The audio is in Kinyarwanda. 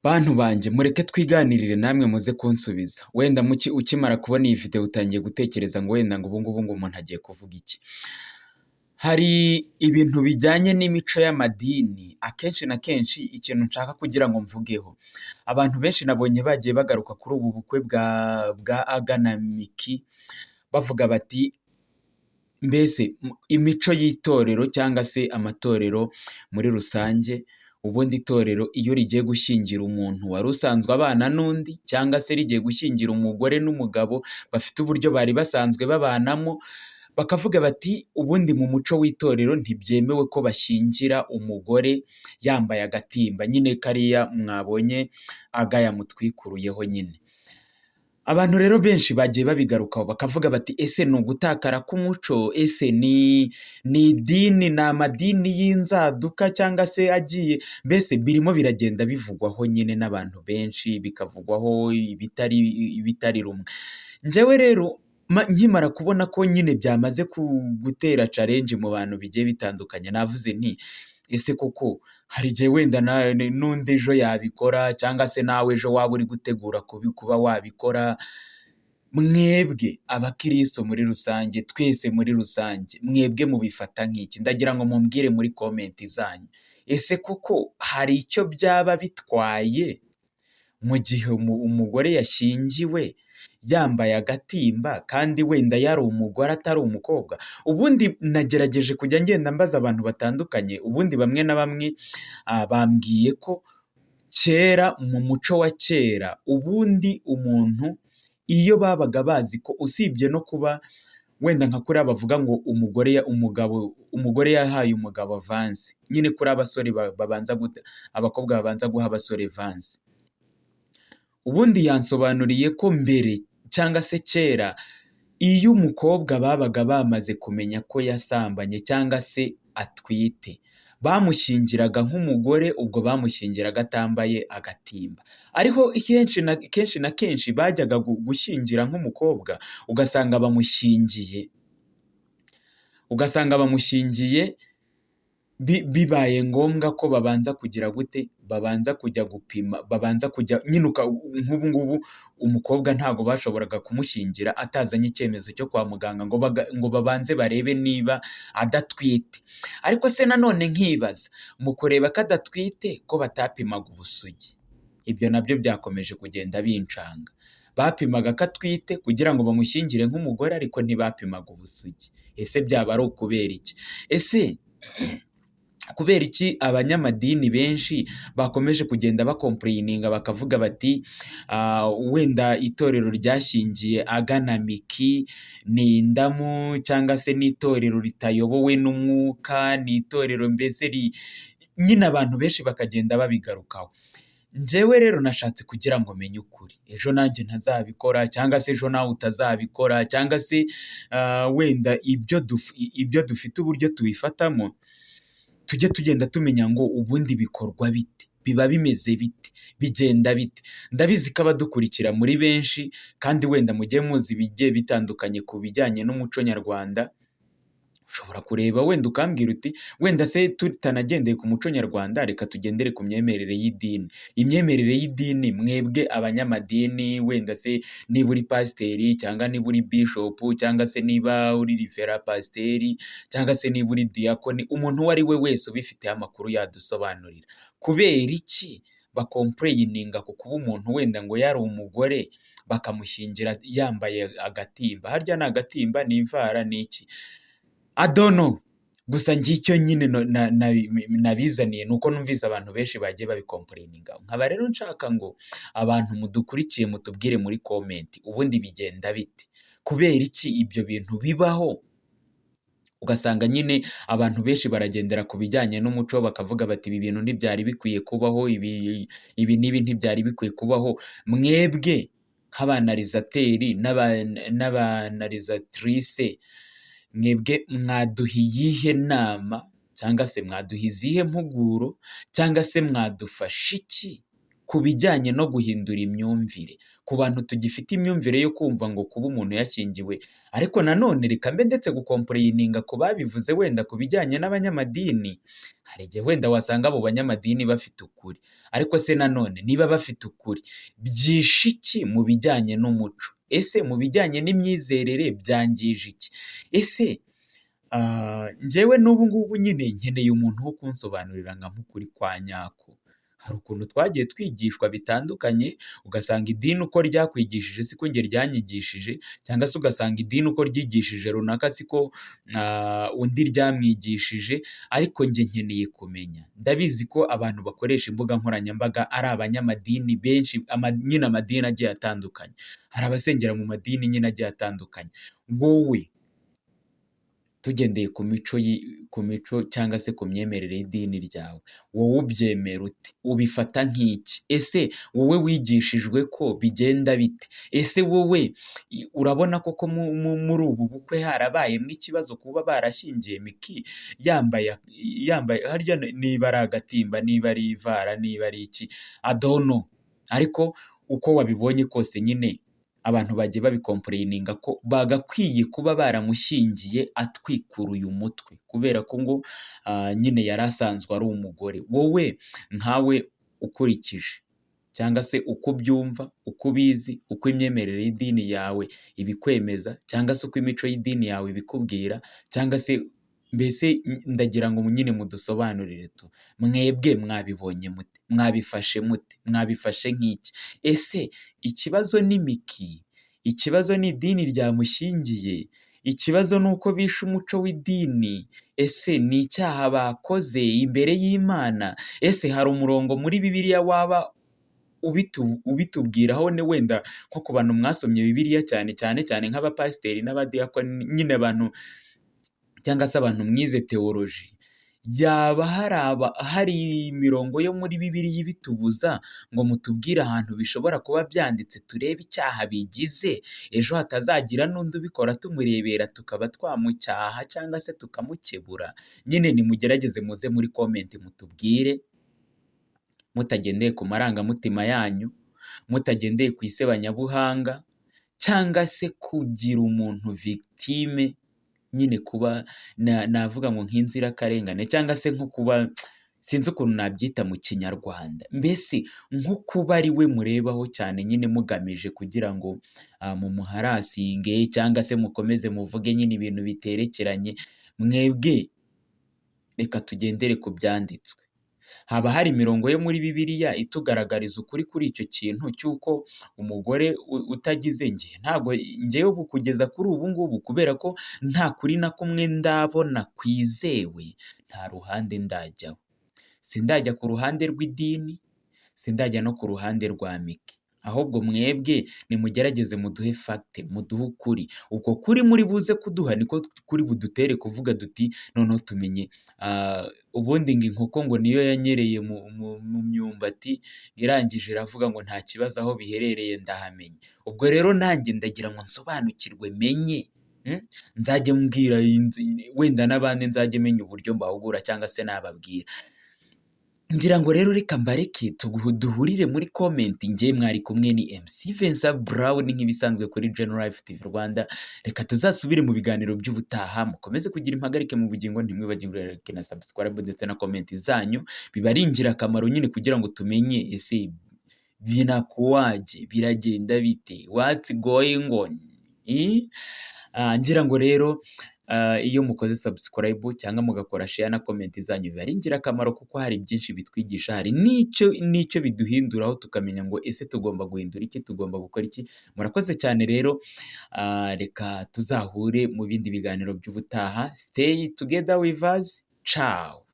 Bantu banjye, mureke twiganirire, namwe muze kunsubiza. Wenda ukimara kubona iyi video utangiye gutekereza ngo wenda ngo ubu ngubu ngo umuntu agiye kuvuga iki. Hari ibintu bijyanye n'imico y'amadini. Akenshi na kenshi ikintu nshaka kugira ngo mvugeho, abantu benshi nabonye bagiye bagaruka kuri ubu bukwe bwa Aga na Miki, bavuga bati mbese imico y'itorero cyangwa se amatorero muri rusange, ubundi itorero iyo rigiye gushyingira umuntu wari usanzwe abana n'undi, cyangwa se rigiye gushyingira umugore n'umugabo bafite uburyo bari basanzwe babanamo, bakavuga bati ubundi mu muco w'itorero ntibyemewe ko bashyingira umugore yambaye agatimba nyine, kariya mwabonye Aga yamutwikuruyeho nyine. Abantu rero benshi bagiye babigarukaho, bakavuga bati ese ni ugutakara k'umuco? Ese ni idini, ni amadini y'inzaduka cyangwa se agiye? Mbese birimo biragenda bivugwaho nyine n'abantu benshi, bikavugwaho ibitari rumwe. Njyewe rero nkimara kubona ko nyine byamaze gutera challenge mu bantu bigiye bitandukanye, navuze nti ese koko hari igihe wenda n'undi ejo yabikora, cyangwa se nawe ejo waba uri gutegura kuba wabikora? Mwebwe abakiristo muri rusange, twese muri rusange, mwebwe mubifata nk'iki? Ndagira ngo mumbwire muri comment zanyu: ese koko hari icyo byaba bitwaye mu gihe umugore yashyingiwe yambaye agatimba, kandi wenda yari umugore atari umukobwa? Ubundi nagerageje kujya ngenda mbaza abantu batandukanye. Ubundi bamwe na bamwe bambwiye ko kera, mu muco wa kera, ubundi umuntu iyo babaga bazi ko, usibye no kuba wenda nka kuriya bavuga ngo umugore, umugabo, umugore yahaye umugabo avance nyine, kuri abasore babanza, abakobwa babanza guha abasore avance. Ubundi yansobanuriye ko mbere cyangwa se kera, iyo umukobwa babaga bamaze kumenya ko yasambanye cyangwa se atwite, bamushyingiraga nk'umugore. Ubwo bamushyingiraga atambaye agatimba. Ariko kenshi na kenshi bajyaga gushyingira nk'umukobwa, ugasanga bamushyingiye bibaye ngombwa ko babanza kugira gute? Babanza kujya gupima, babanza kujya nyine, nk'ubu ngubu umukobwa ntabwo bashoboraga kumushyingira atazanye icyemezo cyo kwa muganga ngo babanze barebe niba adatwite. Ariko se nanone nkibaza, mu kureba ko adatwite, ko batapimaga ubusugi? Ibyo nabyo byakomeje kugenda bincanga. Bapimaga ko atwite kugira ngo bamushyingire nk'umugore, ariko ntibapimaga ubusugi. Ese byaba ari ukubera iki? Ese kubera iki abanyamadini benshi bakomeje kugenda bacomplaininga, bakavuga bati wenda itorero ryashyingiye Aga na Miki ni indamu, cyangwa se ni itorero ritayobowe n'umwuka, ni itorero mbese nyine? Abantu benshi bakagenda babigarukaho. Njyewe rero nashatse kugira ngo menye ukuri, ejo nanjye ntazabikora, cyangwa se ejo nawe utazabikora, cyangwa se wenda ibyo dufite uburyo tubifatamo, tujye tugenda tumenya ngo ubundi bikorwa bite, biba bimeze bite, bigenda bite. Ndabizi ko abadukurikira muri benshi, kandi wenda mujye muzi ibigiye bitandukanye ku bijyanye n'umuco nyarwanda. Ushobora kureba wenda ukambwira uti wenda se tutanagendeye ku muco nyarwanda, reka tugendere ku myemerere y'idini. Imyemerere y'idini, mwebwe abanyamadini, wenda se niba uri pasiteri, cyangwa niba uri bishopu, cyangwa se niba uri reverend pasiteri, cyangwa se niba uri diyakoni, umuntu uwo ari we wese ubifitiye amakuru yadusobanurira kubera iki bacomplaininga ku kuba umuntu wenda ngo yari umugore bakamushyingira yambaye agatimba. Harya ni agatimba, ni ivara, ni iki? Adono gusa ngicyo nyine nabizaniye ni uko numvise abantu benshi bagiye babicomplaininga. Nkaba rero nshaka ngo abantu mudukurikiye mutubwire muri comment: ubundi bigenda bite? Kubera iki ibyo bintu bibaho? Ugasanga nyine abantu benshi baragendera ku bijyanye n'umuco, bakavuga bati ibi bintu ntibyari bikwiye kubaho, ibi n'ibi ntibyari bikwiye kubaho. Mwebwe nk'abaanalysateur n'abaanalysatrice, mwebwe mwaduha iyihe nama, cyangwa se mwaduha izihe mpuguro, cyangwa se mwadufasha iki? Ku bijyanye no guhindura imyumvire, ku bantu tugifite imyumvire yo kumva ngo kuba umuntu yashyingiwe. Ariko nanone reka mbe ndetse gucomplaininga ku babivuze wenda ku bijyanye n'abanyamadini. Hari igihe wenda wasanga abo banyamadini bafite ukuri, ariko se nanone niba bafite ukuri, byishe iki mu bijyanye n'umuco? Ese mu bijyanye n'imyizerere byangije iki? Ese njyewe n'ubu ngubu nyine nkeneye umuntu wo kunsobanurira nkampa ukuri kwa nyako. Hari ukuntu twagiye twigishwa bitandukanye, ugasanga idini uko ryakwigishije siko njye ryanyigishije, cyangwa se ugasanga idini uko ryigishije runaka siko undi ryamwigishije, ariko njye nkeneye kumenya. Ndabizi ko abantu bakoresha imbuga nkoranyambaga ari abanyamadini benshi, nyine amadini agiye atandukanye. Hari abasengera mu madini nyine agiye atandukanye. Wowe tugendeye ku mico cyangwa se ku myemerere y'idini ryawe, wowe ubyemera ute? Ubifata nk'iki? Ese wowe wigishijwe ko bigenda bite? Ese wowe urabona koko muri ubu bukwe harabayemo ikibazo kuba barashyingiye Micky yambaye harya niba ari agatimba, niba ari ivara, niba ari iki? I don't know. Ariko uko wabibonye kose nyine abantu bagiye babicomplaininga ko bagakwiye kuba baramushyingiye atwikuruye umutwe, kubera ko ngo nyine yari asanzwe ari umugore. Wowe nkawe ukurikije cyangwa se uko ubyumva, uko ubizi, uko imyemerere y'idini yawe ibikwemeza, cyangwa se uko imico y'idini yawe ibikubwira, cyangwa se mbese ndagira ngo nyine mudusobanurire tu, mwebwe mwabibonye mute? Mwabifashe mute? Mwabifashe nk'iki? Ese ikibazo ni Micky? Ikibazo ni idini ryamushyingiye? Ikibazo ni uko bishe umuco w'idini? Ese ni icyaha bakoze imbere y'Imana? Ese hari umurongo muri Bibiliya waba ubitubwiraho? Ne wenda nko ku bantu mwasomye Bibiliya cyane cyane cyane nk'abapasiteri n'abadiyakoni nyine, abantu cyangwa se abantu mwize théologie, yaba hari imirongo yo muri Bibiliya ibitubuza, ngo mutubwire ahantu bishobora kuba byanditse, turebe icyaha bigize, ejo hatazagira n'undi ubikora tumurebera tukaba twamucyaha cyangwa se tukamukebura? Nyine nimugerageze muze muri comment mutubwire, mutagendeye ku marangamutima yanyu, mutagendeye ku isebanyabuhanga, cyangwa se kugira umuntu victime nyine, kuba navuga ngo nk'inzirakarengane, cyangwa se nko kuba, sinzi ukuntu nabyita mu Kinyarwanda, mbese nko kuba ari we murebaho cyane nyine mugamije kugira ngo mumuharassinge cyangwa se mukomeze muvuge nyine ibintu biterekeranye. Mwebwe reka tugendere ku byanditswe. Haba hari imirongo yo muri Bibiliya itugaragariza ukuri kuri icyo kintu cy'uko umugore utagize? Njye ntabwo, njyewe ubu kugeza kuri ubu ngubu, kubera ko nta kuri na kumwe ndabona kwizewe, nta ruhande ndajyaho. Sindajya ku ruhande rw'idini, sindajya no ku ruhande rwa Micky. Ahubwo mwebwe nimugerageze muduhe fact, muduhe ukuri. Uko kuri muri buze kuduha niko kuri budutere kuvuga duti noneho tumenye. Ubundi ngo inkoko ngo niyo yanyereye mu myumbati, irangije iravuga ngo nta kibazo, aho biherereye ndahamenya. Ubwo rero nanjye ndagira ngo nsobanukirwe, menye, nzajye mbwira wenda n'abandi, nzajye menya uburyo mbahugura cyangwa se nababwira. Ngira ngo rero reka mbareke duhurire muri comment. Njye mwari kumwe ni MC Vincent Brown nk'ibisanzwe kuri General Life TV Rwanda. Reka tuzasubire mu biganiro by'ubutaha. Mukomeze kugira impagarike mu bugingo. Ntimwibagirwe like na subscribe ndetse na comment zanyu, biba ari ingirakamaro nyine kugira ngo tumenye ese binakuwaje, biragenda bite, what's going on? Ngira ngo rero iyo mukoze subscribe cyangwa mugakora share na comment zanyu biba ari ingirakamaro, kuko hari byinshi bitwigisha, hari n'icyo biduhinduraho, tukamenya ngo ese tugomba guhindura iki, tugomba gukora iki. Murakoze cyane rero, reka tuzahure mu bindi biganiro by'ubutaha. Stay together with us. Ciao.